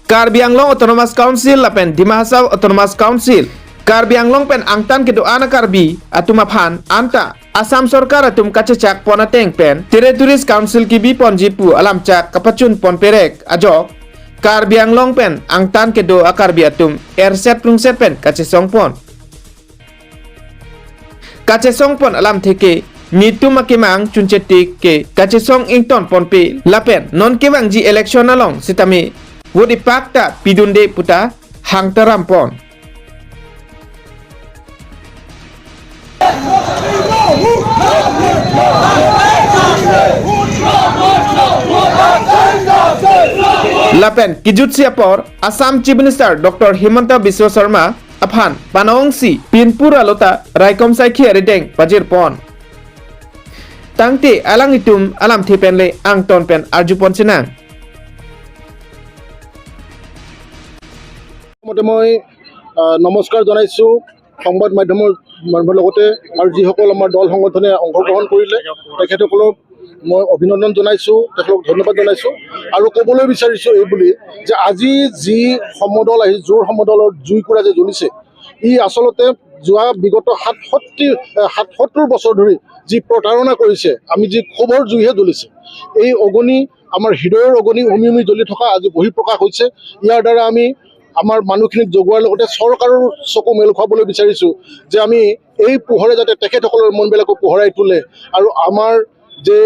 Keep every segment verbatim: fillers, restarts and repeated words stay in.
Karbi Anglong Autonomous Council lapen Dima Hasao Autonomous Council, Karbi Anglong pen angtan kedo-an a-Karbi atum aphan anta Assam Sorkar atum kachechak pon ateng pen Territories Council kebi ponji pu alamchak kapachun pon perek ajok, Karbi Anglong pen angtan kedo a-Karbi atum erset prungset pen kachesong pon. Kachesong pon alamthe ke netum akemang chunchetik ke kachesong ington ponpe lapen non kevangji election along sitame vote ipak ta pidunde puta hang taram pon. Lapen kejutsi apor Assam Chief Minister Doctor Himanta Biswa Sarma aphan panongsi pinpur alota raikom saikhi arideng pajir pon. Tangte alanglitum alamthe pen le angton pen arju pon chenang. প্ৰথমতে মই আহ, নমস্কাৰ জনাইছোঁ সংবাদ মাধ্যমৰ মানুহৰ লগতে আৰু যিসকল আমাৰ দল সংগঠনে অংশগ্ৰহণ কৰিলে তেখেতসকলক মই অভিনন্দন জনাইছোঁ, তেখেতলোকক ধন্যবাদ জনাইছোঁ। আৰু ক'বলৈ বিচাৰিছোঁ এই বুলি যে আজি যি সমদল আহি জোৰ সমদলৰ জুইকুৰা যে জ্বলিছে, ই আচলতে যোৱা বিগত সাতষষ্ঠি আহ, সাতসত্তৰ বছৰ ধৰি যি প্ৰতাৰণা কৰিছে, আমি যি ক্ষোভৰ জুইহে জ্বলিছে, এই অগ্নি, আমাৰ হৃদয়ৰ অগ্নি উমি উমি জ্বলি থকা আজি বহিঃপ্ৰকাশ হৈছে। ইয়াৰ দ্বাৰা আমি আমাৰ মানুহখিনিক জগোৱাৰ লগতে চৰকাৰৰ চকু মেল খুৱাবলৈ বিচাৰিছোঁ যে আমি এই পোহৰে যাতে তেখেতসকলৰ মনবিলাকো পোহৰাই তোলে আৰু আমাৰ যে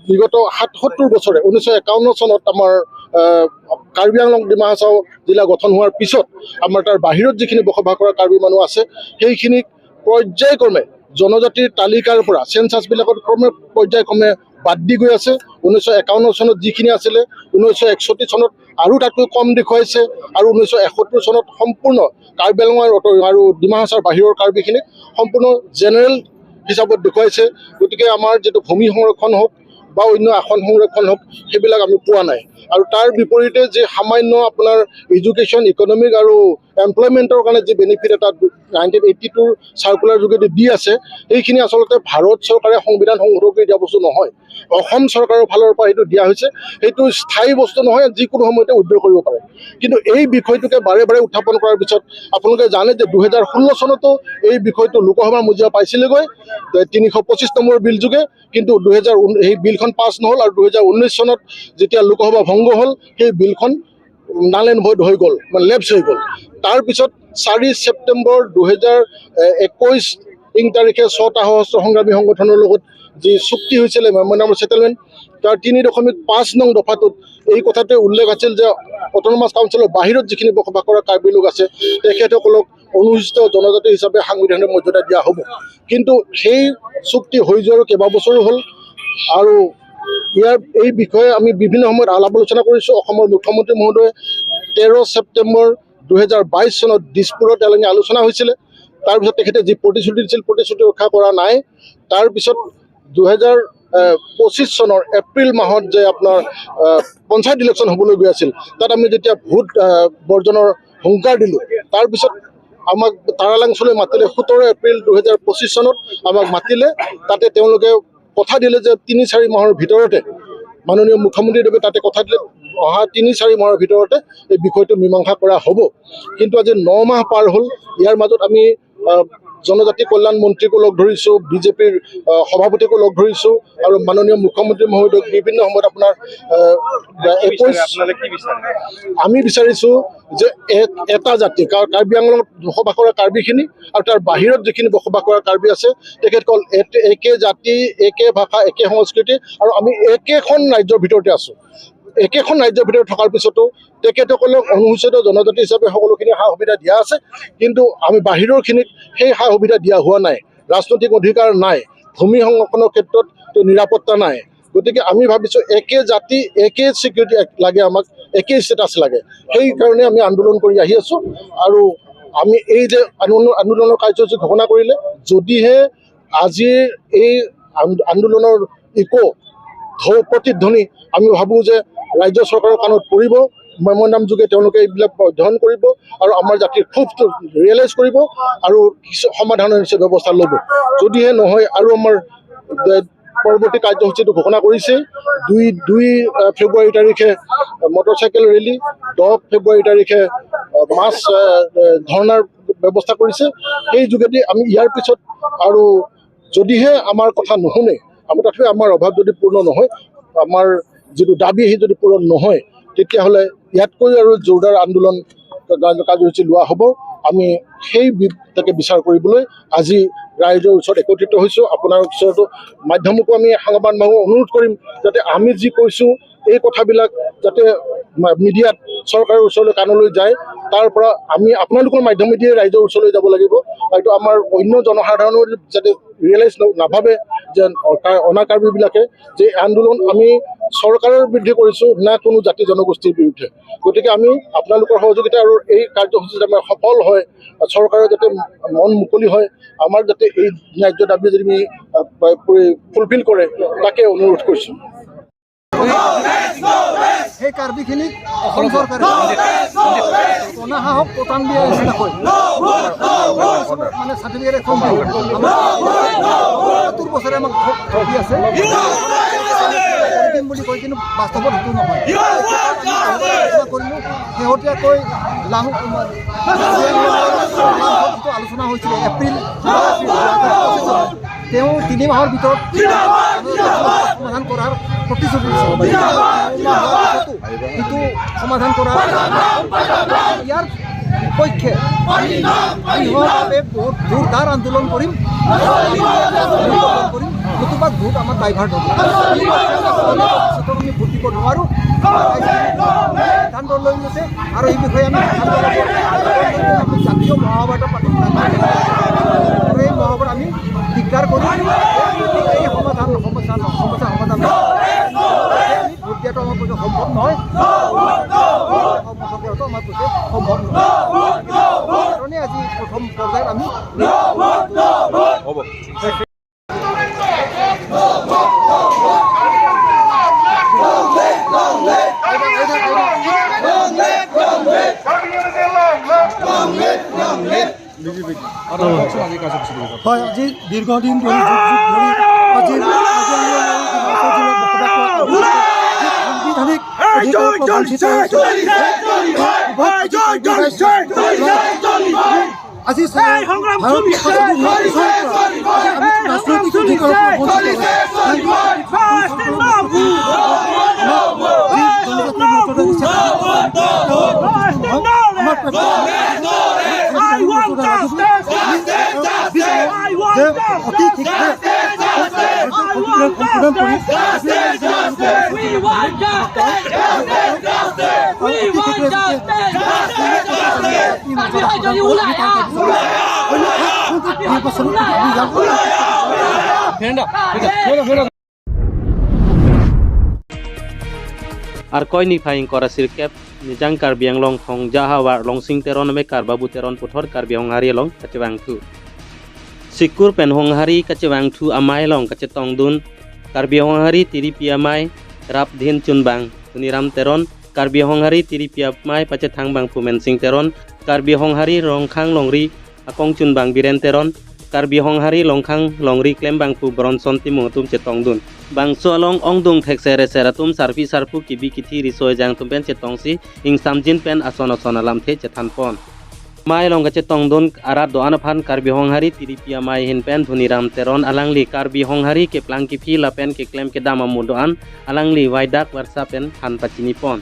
বিগত সাতসত্তৰ বছৰে ঊনৈছশ একাৱন্ন চনত আমাৰ আহ, কাৰ্বি আংলং ডিমা হাছাও জিলা গঠন হোৱাৰ পিছত আমাৰ তাৰ বাহিৰত যিখিনি বসবাস কৰা কাৰ্বি মানুহ আছে সেইখিনিক পৰ্যায়ক্ৰমে জনজাতিৰ তালিকাৰ পৰা চেনচাছবিলাকত ক্ৰমে পৰ্যায়ক্ৰমে বাদ দি গৈ আছে। ঊনৈছশ একাৱন্ন চনত যিখিনি আছিলে ঊনৈছশ একষষ্ঠি চনত আৰু তাতকৈ কম দেখুৱাইছে আৰু ঊনৈছশ এসত্তৰ চনত সম্পূৰ্ণ কাৰ্বি আংলং আৰু অট- আৰু ডিমা হাছাওৰ বাহিৰৰ কাৰ্বিখিনিক সম্পূৰ্ণ জেনেৰেল হিচাপত দেখুৱাইছে। গতিকে আমাৰ যিটো ভূমি সংৰক্ষণ হওক বা অন্য আসন সংৰক্ষণ হওক সেইবিলাক আমি পোৱা নাই। আৰু তাৰ বিপৰীতে যি সামান্য আপোনাৰ এডুকেশ্যন, ইকনমিক আৰু এমপ্লয়মেণ্টৰ কাৰণে যি বেনিফিট এটা নাইনটিন এইটি টুৰ চাৰ্কুলাৰ যোগেদি দি আছে, সেইখিনি আচলতে ভাৰত চৰকাৰে সংবিধান সংশোধন কৰি দিয়া বস্তু নহয়, অসম চৰকাৰৰ ফালৰ পৰা সেইটো দিয়া হৈছে। সেইটো স্থায়ী বস্তু নহয়, যিকোনো সময়তে উইথড্ৰ কৰিব পাৰে। কিন্তু এই বিষয়টোকে বাৰে বাৰে উত্থাপন কৰাৰ পিছত আপোনালোকে জানে যে দুহেজাৰ ষোল্ল চনতো এই বিষয়টো লোকসভাৰ মজিয়া পাইছিলেগৈ, এ, তিনিশ পঁচিছ নম্বৰ বিল যোগে। কিন্তু দুহেজাৰ ঊন- সেই বিলখন পাছ নহ'ল আৰু দুহেজাৰ ঊনৈছ চনত যেতিয়া লোকসভা ভংগ হ'ল, সেই বিলখন নাল এণ্ড ভইড হৈ গ'ল, মানে লেপছ হৈ গ'ল। তাৰপিছত চাৰি ছেপ্টেম্বৰ দুহেজাৰ একৈছ ইং তাৰিখে ছটা সশস্ত্ৰ সংগ্ৰামী সংগঠনৰ লগত যি চুক্তি হৈছিলে মেমৰেণ্ডাম অফ ছেটেলমেণ্ট, তাৰ তিনি দশমিক পাঁচ নং দফাটোত এই কথাটোৱে উল্লেখ আছিল যে অট'নমাছ কাউন্সিলৰ বাহিৰত যিখিনি বসবাস কৰা কাৰ্বি লোক আছে তেখেতসকলক অনুসূচিত জনজাতি হিচাপে সাংবিধানিক মৰ্যাদা দিয়া হ'ব। কিন্তু সেই চুক্তি হৈ যোৱাৰো কেইবাবছৰো হ'ল আৰু ইয়াৰ এই বিষয়ে আমি বিভিন্ন সময়ত আলাপ আলোচনা কৰিছোঁ। অসমৰ মুখ্যমন্ত্ৰী মহোদয়ে তেৰ ছেপ্টেম্বৰ দুহেজাৰ বাইছ চনত দিছপুৰত এলানি আলোচনা হৈছিলে। তাৰপিছত তেখেতে যি প্ৰতিশ্ৰুতি দিছিল, প্ৰতিশ্ৰুতি ৰক্ষা কৰা নাই। তাৰপিছত দুহেজাৰ পঁচিছ চনৰ এপ্ৰিল মাহত যে আপোনাৰ আহ, পঞ্চায়ত ইলেকশ্যন হ'বলৈ গৈ আছিল, তাত আমি যেতিয়া ভোট আহ, বৰ্জনৰ হুংকাৰ দিলোঁ, তাৰপিছত আমাক তাৰালাংচলৈ মাতিলে। সোতৰ এপ্ৰিল দুহেজাৰ পঁচিছ চনত আমাক মাতিলে। তাতে তেওঁলোকে কথা দিলে যে তিনি চাৰি মাহৰ ভিতৰতে, মাননীয় মুখ্যমন্ত্ৰীদেৱে তাতে কথা দিলে, অহা তিনি চাৰি মাহৰ ভিতৰতে এই বিষয়টো মীমাংসা কৰা হ'ব। কিন্তু আজি ন মাহ পাৰ হ'ল। ইয়াৰ মাজত আমি আহ, জনজাতি কল্যাণ মন্ত্ৰীকো লগ ধৰিছোঁ, বিজেপিৰ সভাপতিকো লগ ধৰিছোঁ আৰু মাননীয় মুখ্যমন্ত্ৰী মহোদয়ক বিভিন্ন সময়ত আপোনাৰ আহ, একৈছ আপোনালোকে কি বিচাৰে? আমি বিচাৰিছোঁ যে এ- এটা জাতি, কা- কাৰ্বি আংলঙত বসবাস কৰা কাৰ্বিখিনি আৰু তাৰ বাহিৰত যিখিনি বসবাস কৰা কাৰ্বি আছে, তেখেতসকল এ- একে জাতি, একে ভাষা, একে সংস্কৃতি আৰু আমি একেখন ৰাজ্যৰ ভিতৰতে আছোঁ। একেখন ৰাজ্যৰ ভিতৰত থকাৰ পিছতো তেখেতসকলক অনুসূচিত জনজাতি হিচাপে সকলোখিনি সা সুবিধা দিয়া আছে, কিন্তু আমি বাহিৰৰখিনিক সেই সা সুবিধা দিয়া হোৱা নাই। ৰাজনৈতিক অধিকাৰ নাই, ভূমি সংৰক্ষণৰ ক্ষেত্ৰত তেওঁ নিৰাপত্তা নাই। গতিকে আমি ভাবিছোঁ একে জাতি, একে ছিকিউৰিটি লাগে আমাক, একে ষ্টেটাছ লাগে। সেইকাৰণে আমি আন্দোলন কৰি আহি আছোঁ। আৰু আমি এই যে আন্দোলন- আন্দোলনৰ কাৰ্যসূচী ঘোষণা কৰিলে, যদিহে আজিৰ এই আন- আন্দোলনৰ ইকো, ঢৌ প্ৰতিধ্বনি আমি ভাবোঁ যে ৰাজ্য চৰকাৰৰ কাণত পৰিব। মেমৰেণ্ডাম যোগে তেওঁলোকে এইবিলাক অধ্যয়ন কৰিব আৰু আমাৰ জাতিৰ ক্ষোভটো ৰিয়েলাইজ কৰিব আৰু কিছু সমাধানৰ নিশ্চয় ব্যৱস্থা ল'ব। যদিহে নহয় আৰু আমাৰ, এ, পৰৱৰ্তী কাৰ্যসূচীটো ঘোষণা কৰিছে। দুই দুই আহ, ফেব্ৰুৱাৰী তাৰিখে মটৰচাইকেল ৰেলী, দহ ফেব্ৰুৱাৰী তাৰিখে আহ, মাছ আহ, আহ, ধৰ্ণাৰ ব্যৱস্থা কৰিছে। সেই যোগেদি আমি ইয়াৰ পিছত আৰু যদিহে আমাৰ কথা নুশুনে, আমাৰ তথাপি আমাৰ অভাৱ যদি পূৰ্ণ নহয়, আমাৰ যিটো দাবী সেই যদি পূৰণ নহয়, তেতিয়াহ'লে ইয়াতকৈ আৰু জোৰদাৰ আন্দোলন কা-, কাৰ্যসূচী লোৱা হ'ব। আমি সেই বি-, তাকে বিচাৰ কৰিবলৈ আজি ৰাইজৰ ওচৰত একত্ৰিত হৈছোঁ। আপোনাৰ ওচৰতো মাধ্যমকো আমি আহ্বান জনাওঁ, অনুৰোধ কৰিম যাতে আমি যি কৈছোঁ এই কথাবিলাক যাতে মা-, মিডিয়াত চৰকাৰৰ ওচৰলৈ কাণলৈ যায়, তাৰ পৰা আমি আপোনালোকৰ মাধ্যমেদিয়ে ৰাইজৰ ওচৰলৈ যাব লাগিব। হয়তো আমাৰ অন্য জনসাধাৰণেও যাতে ৰিয়েলাইজ ন-, নাভাবে যে অ-, কা-, অনা কাৰ্বিবিলাকে যে আন্দোলন আমি চৰকাৰৰ বিৰুদ্ধে কৰিছোঁ, না কোনো জাতি জনগোষ্ঠীৰ বিৰুদ্ধে। গতিকে আমি আপোনালোকৰ সহযোগিতা আৰু এই কাৰ্যসূচী যাতে আমাৰ সফল হয়, চৰকাৰৰ যাতে মন মুকলি হয়, আমাৰ যাতে এই ন্যায্য দাবী যদি আমি, আহ, পূৰি-, ফুলফিল কৰে, তাকে অনুৰোধ কৰিছোঁ। সেই কাৰ্বিখিনিক অসম চৰকাৰে কণা সাহস পতান দিয়া নিচিনাকৈ মানে চাৰ্টিফিকেট এখন দি আমাক সত্তৰ বছৰে আমাক ঠগ-, ঠগি আছে। কৰি দিম বুলি কয়, কিন্তু বাস্তৱত সেইটো নহয়। আলোচনা কৰিলোঁ, শেহতীয়াকৈ লাং-, যিটো আলোচনা হৈছিলে এপ্ৰিল, তেওঁ তিনি মাহৰ ভিতৰত সমাধান কৰাৰ প্ৰতিশ্ৰুতি দিছে। সেইটো সমাধান কৰা, ইয়াৰ বিপক্ষে আমি বহুত জোৰদাৰ আন্দোলন কৰিম, আন্দোলন কৰিম, নতুবা ভোট আমাৰ ডাইভাৰ্ট হ'ব। আমি ভোট দিব নোৱাৰোঁ। সিদ্ধান্ত লৈ লৈছে আৰু এই বিষয়ে আমি সিদ্ধান্ত ল'ব। আমি জাতীয় মহাসভাত পাতিম। আৰু এই মহাসভাত আমি ডিক্লেয়াৰ কৰিম। এই সমাধান, সমস্যা, সমস্যা সমাধান। আমি ভোট দিয়াটো আমাৰ পক্ষে সম্ভৱ নহয়। অসম চৰকাৰতো আমাৰ পক্ষে সম্ভৱ নহয়। সেইকাৰণে আজি প্ৰথম পৰ্যায়ত আমি হ'ব। হয়, আজি দীৰ্ঘদিন ধৰি, যুগ যুগ ধৰি আজি, আজি আমি ডিমাচা জিলাত বসবাস কৰা সাংবিধানিক অধিকাৰৰ পৰা বঞ্চিত হৈছে। আজি চাওক, ভাৰত স্বাধীন হোৱাৰ পিছৰে পৰা আজি আমি ৰাজনৈতিক অধিকাৰৰ পৰা বঞ্চিত হৈছোঁ। আমাৰ যে অতি শীঘ্ৰে সংশোধন কৰি Arkoi niphai ingkoi ra sirkep Nijang Karbi Anglong Thongja ahavar Longsing Teron amekar Babu Teron puthot Karbi Honghari along kachevangthu. Sikur pen Honghari kachevangthu amei along kachetongdun Karbi Honghari tiripi amei Rapdhin Chunbang, Dhoniram Teron, Karbi Honghari tiripi amei pachethang bangphu Mensing Teron, Karbi Honghari Rongkhang Longri akong Chunbang Biren Teron, Karbi Honghari Longkhang Longri klem bangphu Bronson Timung atum chetongdun. Bangso along ongdung thekser reser atum sarpi sarpo kibi kithi riso ejang atum pen chetongsi ingsamjin pen ason ason alamthe chethanpon. Amei along kachetongdun arat do-an aphan Karbi Honghari tiripi amei ahin pen Dhoniram Teron alangli Karbi Honghari keplang kephi lapen keklem kedam amo do-an alangli vaidak varsa pen than pachinipon.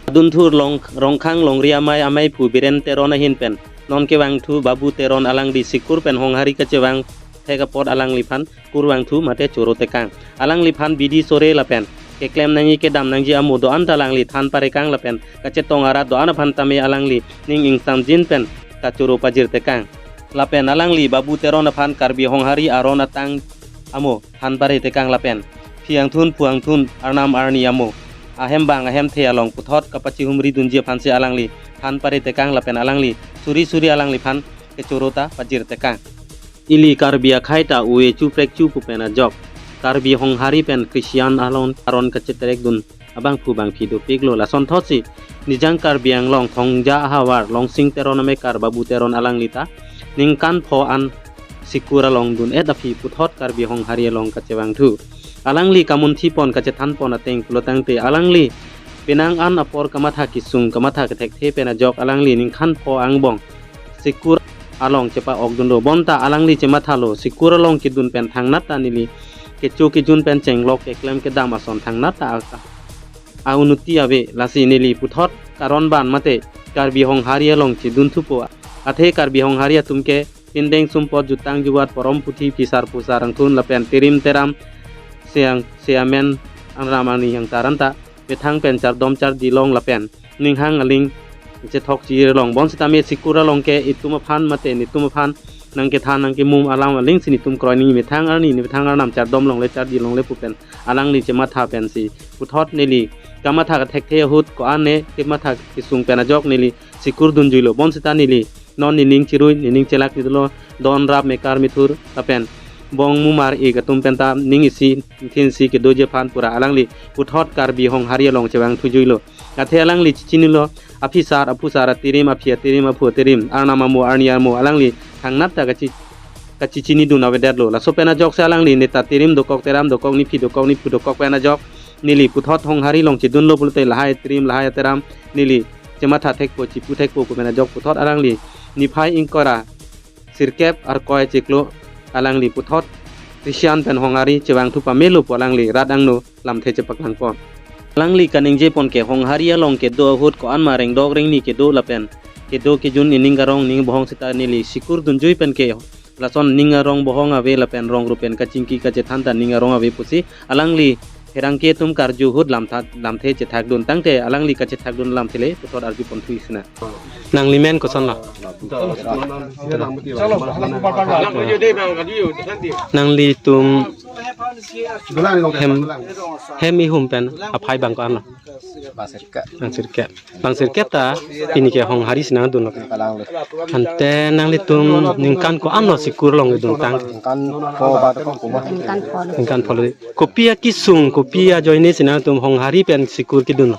Dunthur long Rongkhang Longri amei ameiphu Biren Teron ahin pen non kevangthu Babu Teron alangli Sikur pen Honghari kachevang thek apot alangliphan kurvangthu mate choro tekang. Alangliphan bidi sore lapen keklem nangji kedam nangji amo do-an ta alangli than parekang lapen kachetong arat do-an aphan tame alangli ning ingsamjin pen kachoro pajir tekang. Lapen alangli Babu Teron aphan Karbi Honghari aron atang amo than pare tekang lapen phi angthun phu angthun arnam arni amo ahem bang ahem the along puthot kapachihumri dunji aphansi alangli than pare tekang lapen alangli suri suri alangliphan kechoro ta pajir tekang. Ili Karbi akhei ta ove chuprek chu pu pen ajok Karbi Honghari pen Christian alon aron kacheterekdun abangphu bangphi dopiklo. Lasonthotsi Nijang Karbi Anglong Thongja ahavar Longsing Teron amekar Babu Teron alangli ta ningkan pho an Sikur along dun-et aphi puthot Karbi Honghari along kachevangthu. Alangli kamunthipon kachethanpon ateng pulo tangte alangli penang an apor kamatha kesung kamatha kethekthe pen ajok alangli ningkan pho angbong Sikur along chepa-okdunlo. Bonta alangli chemathalo Sikur along kedun pen thangnat ta neli kecho kejun pen chenglok keklem kedam ason thangnat ta a-, a-unuti ave. Lasi neli puthot karon ban mate Karbi Honghari along chedun thupo. Athe Karbi Honghari atum ke pindeng sumpot jutang juwat porom puthi phisar phusar angthun lapen tirim teram seang seamen angram ani yang taranta methang pen chardom chardi long lapen ninghang aling chethok chir long. Bonsitame Sikur along ke itum aphan mate nitum aphan nangkethan nangkemum alam aling si nitum kroi ning methang arni methang arnam chardom longle chardi longle pu pen alangli chematha pensi puthot neli kamatha kethekthe ahut ko-an ne kematha kesung pen ajok neli Sikur dunjuilo. Bonsita neli non nening chirui nening chelak titlo, don rap mekar mithur lapen bong mumar ik atum penta ning isi thinsi kedoji aphan pura alangli puthot Karbi Honghari along chevang thujuilo. Athe alangli chichinilo, aphisar aphusar atirim aphi atirim aphu atirim arnam amo arni amo alangli thangnat ta kachi kachichinidun avedetlo. Laso pen ajoksi alangli neta tirim dokok teram dokok nephi dokok nephu dokok pen ajok neli puthot Honghari along chedunlo pulote lahai tirim lahai ateram neli chematha thekpo chipu thekpo pu pen ajok puthot alangli niphai ingkoi ra sirkep arkoi chiklo alangli puthot Christian pen Honghari chevang thu pamelo pu alangli rat angno lamthe chepaklangpon. Alangli kaningjepon ke Honghari along kedo ahut ko-an ma rengdok rengni kedo lapen kedo kejun ining karong ning bohong seta neli Sikur dunjui pen ke lason ning arong bohong ave lapen rong rupen kachingki kachethan ta ning arong ave pusi alangli pherangke atum karju ahut lamtha lamthe chethakdun tangte alangli kachethakdun lamthe le puthot arjupon thui sina. Nanglimen kosonlo? Nanglitum hem hem ihum pen aphai bang ko-anlo? Bang sirkep. Bang sirkep. Bang sirkep ta pini ke Honghari si nangdunlo. Kalang le. Ante nanglitum ningkan ko-anlo Sikur along kedun tang? Ningkan pho ba to ko ba. Ningkan pho. Ningkan pho le. Kopi akesung, kopi ajoine si nangtum Honghari pen Sikur kedunlo?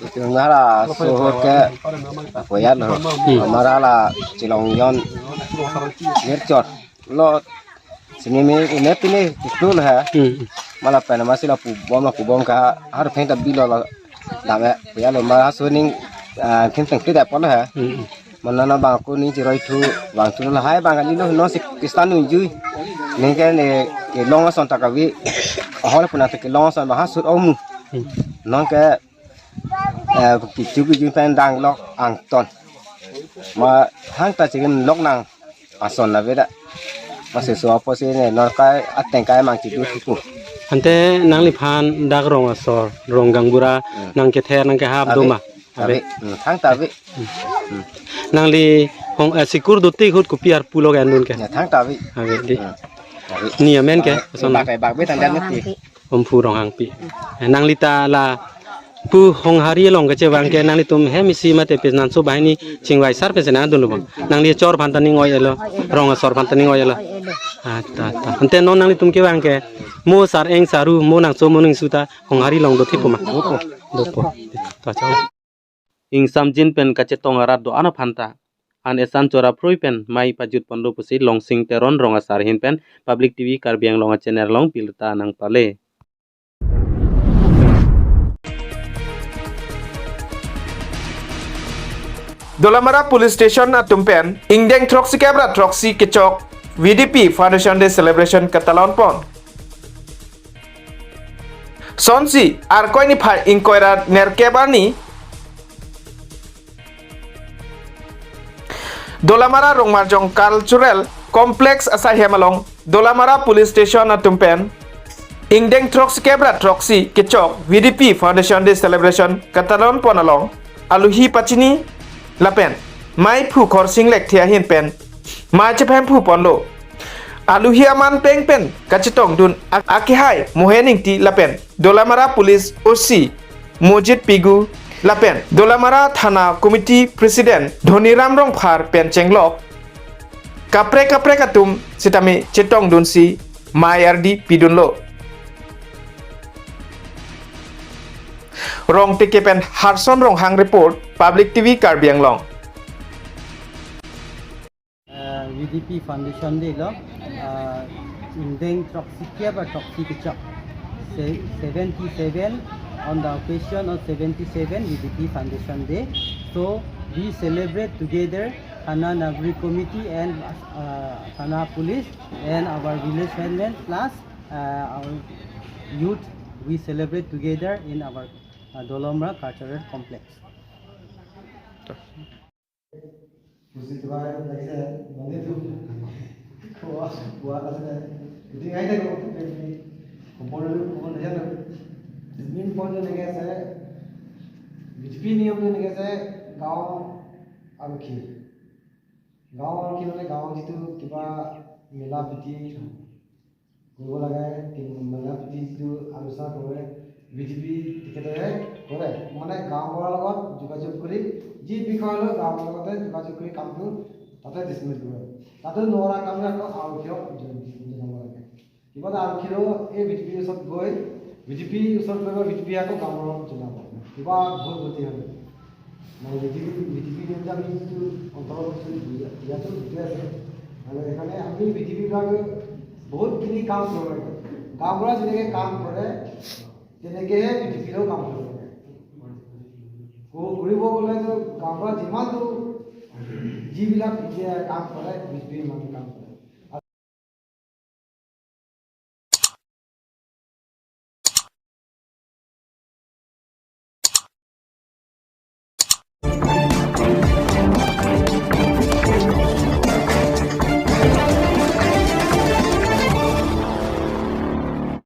Itu ngara sohor ke apoyat lo. Hmm. Amara la Chilongjon nirchot lo. Sini mi ine pini kitul ha. Hmm. Mala pen masi la pubom la pubom ka har pheng ta bilo la dame ya lo ma suning, ah, khin teng tidak pon ha. Hmm. Mana na bang ko ni chiroi thu bang thu lahai bang ali lo no si kistan unjui. Ning ke ne ke long ason ta kavi. Ahol puna te ke long ason ba ha sut omu. Hmm. Non ke, eh, kichu kiju pen dang lok angton. Ma hang ta chicken lok nang ason na veda. Ma se so apo se ne nor kai ateng kai mang chidu thupu. Ante nangliphan dak rong asor, rong gangbura, hmm, nangkether nangkehap do ma? Ave. Ave. Ave. Hmm, thang ta ave. Hmm. Nangli hong, eh, Sikur dotik ahut kopi arpu lo ke andun ke? Ya, thang ta ave. Ave di. Hmm. Ave. Ni amen ke? Bak, ason bak, bak, be tang dan mati. Omphu Ronghangpi. Eh, nangli ta lapu Honghari along kachevang ke nanglitum hem isi mate pes nanso banghini chingvai sar pes nangdunlo bang. Nangli chor aphan ta ning oi-elo, rong asor aphan ta ning oi-elo. Ah, ta, ta. Ante non nanglitum kevang ke mo sareng saru mo nangso mo ningsu ta Honghari along do thi pu ma? Dopo. Dopo. Ta chong. Ingsamjin pen kachetong arat do-an aphan ta an esan chora phrui pen mei pajut ponlo pusi Longsing Teron rong asar ahin pen Public T V Karbi Anglong a channel along birta nangpale. Dolamara Police Station atum pen ingdeng throksi kep ra throksi kechok V D P Foundation Day Celebration katalon pon. Sonsi, Arkoi niphai ingkoi ra nerkep arni, Dolamara Rongmarjong Cultural Complex asaihem along, Dolamara Police Station atum pen, ingdeng throksi kep ra throksi kechok V D P Foundation Day Celebration katalon pon along, aluhi pachini lapen mei phu Khorsing Lekthe ahin pen mei chephem phu ponlo. Aluhi aman peng pen kachetongdun ak-, akehai Mohen Ingti lapen Dolamara Police O C Mojit Pigu lapen Dolamara Thana Committee President Dhoniram Rongphar pen chenglok kaprek kaprek atum sitame chetongdunsi mei ardi pidunlo. Rongteke pen Harson Ronghang report, Public T V Karbi Anglong. Eh, V D P Foundation Day lo, eh, ingdeng throksi kep ra throksi kechok. se- seventy-seven, on the occasion of seventy-seven V D P Foundation Day. So we celebrate together, Thana Nagarik Committee and uh, Thana Police and our village headman plus uh, our youth. We celebrate together in our uh, Dolamara Cultural Complex. Pusi tuai lagi saya, mana tu? Kuat, kuat lah saya. Jadi ngai tak kau, tapi kompon dulu, kompon saja lah. Main point tu lagi saya, B J P niyom tu lagi saya, গাঁও আৰক্ষী. গাঁও আৰক্ষী মানে গাঁৱত যিটো কিবা মিলা প্ৰীতি কৰিব লাগে, কি- মিলা প্ৰীতি যিটো আলোচনা কৰে, বি জে পি তেখেতে কৰে, মানে গাঁওবুঢ়াৰ লগত যোগাযোগ কৰি, যি বিষয় লৈ গাঁওবুঢ়াৰ লগতে যোগাযোগ কৰি কামটো তাতে ডিছমিছ কৰে। তাতে নোৱাৰা কামে আকৌ আৰক্ষীক জ- জনাব লাগে। কিবা এটা আৰক্ষীয়েও এই বি জে পিৰ ওচৰত গৈ, বি জে পিৰ ওচৰত গৈ বা বি জে পিয়ে আকৌ গাঁওবুঢ়াক জনাব, কিবা ভুল ত্ৰুটি হ'লে। মানে B J P, B J P নিয়ম যে আমি যিটো অন্তৰ্গত কৰিছোঁ, ইয়াতো সেইটোৱে আছে। আৰু সেইকাৰণে আমি বি জে পিৰ কাৰণে বহুতখিনি কাম কৰিব লাগে। গাঁওবুঢ়া যেনেকে কাম কৰে, তেনেকেহে বি জে পিৰেও কাম কৰিব লাগে। ক- কৰিব গ'লেতো গাঁওবুঢ়া যিমানটো, যিবিলাক এতিয়া কাম কৰে, বি জে পিৰ মানুহে কাম কৰে।